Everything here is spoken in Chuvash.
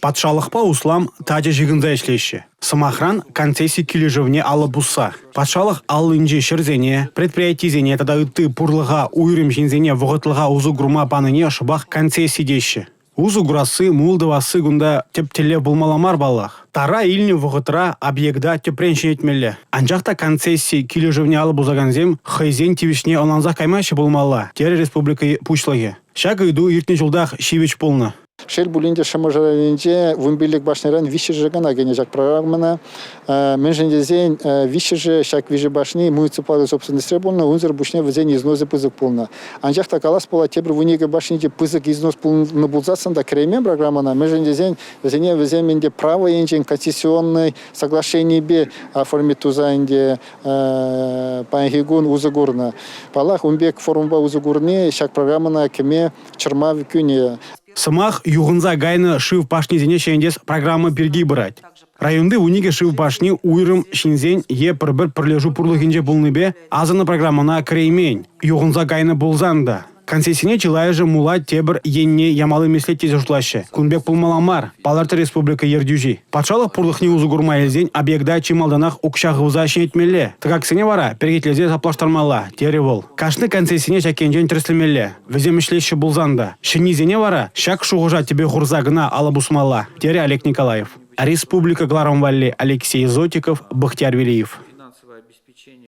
Патшалӑхпа услам тачӑ ҫыхӑнса ӗҫлеҫҫӗ. Сӑмахран, концесси килӗшӗвне алӑ пусса. Патшалӑх аллинчи ҫӗрсене, предприятисене тата ытти пурлӑха уйрӑм ҫынсене вӑхӑтлӑха усӑ курма панине шӑпах концесси теҫҫӗ. Усӑ курасси, мул тӑвасси кунта тӗп тӗллев пулмалла мар паллах. Тара илнӗ вӑхӑтра объекта тӗпрен ҫӗнетмелле. Анчах та концесси килӗшӗвне алӑ пусакансем хӑйсен тивӗҫне ӑнлансах каймаҫҫӗ пулмалла терӗ республика Пуҫлӑхӗ. Ҫак ыйту иртнӗ ҫултах ҫивӗч пулнӑ. Шел пулин те, Шӑмӑршӑ районӗнче 15 башньӑран виҫҫӗшӗ кӑна кӗнӗ ҫак программӑна. Мӗншӗн тесен виҫҫӗшӗ ҫак виҫӗ башни муниципаллӑ собственностьре пулнӑ, унсӑр пуҫне вӗсен износӗ пысӑк пулнӑ. Анчах та калас пулать, тепӗр 12 башнинче пысӑк износ пулнӑ пулсассӑн та кӗреймен программӑна, мӗншӗн тесен вӗсене вӗсем ӗнтӗ право енчен конституционнӑй соглашенипе оформить туса ӗнтӗ паянхи кун усӑ курнӑ. Паллах, ун пек формӑпа усӑ курни ҫак программӑна кӗме чӑрмав кӳнӗ. Сӑмах юхӑнса кайнӑ шыв пашнисене ҫӗнетес программа пирки пырать. Районти 12 шыв пашни уйрӑм ҫынсен е пӗр-пӗр пӗрлешӳ пурлӑхӗнче пулнипе асӑннӑ программӑна кӗреймен, юхӑнса кайнӑ пулсан та. Концессине чылайӑшӗ мула тепӗр енне ямалли меслет тесе шутлаҫҫӗ. Кун пек пулмалла мар, палӑртрӗ республика ертӳҫи. Патшалӑх пурлӑхне усӑ курма илсен объекта чи малтанах укҫа хывса ҫӗнетмелле, тӑкаксене вара перекетлесе саплаштармалла, терӗ вӑл. Кашни концессине ҫак енчен тӗрӗслемелле. Вӗсем ӗҫлеҫҫӗ пулсан та, ҫӗннисене вара ҫак шухӑша тӗпе хурса кӑна алӑ пусмалла, терӗ Олег Николаев. Республика кӑларӑм валли Алексей Зотиков, Бахтияр Велиев.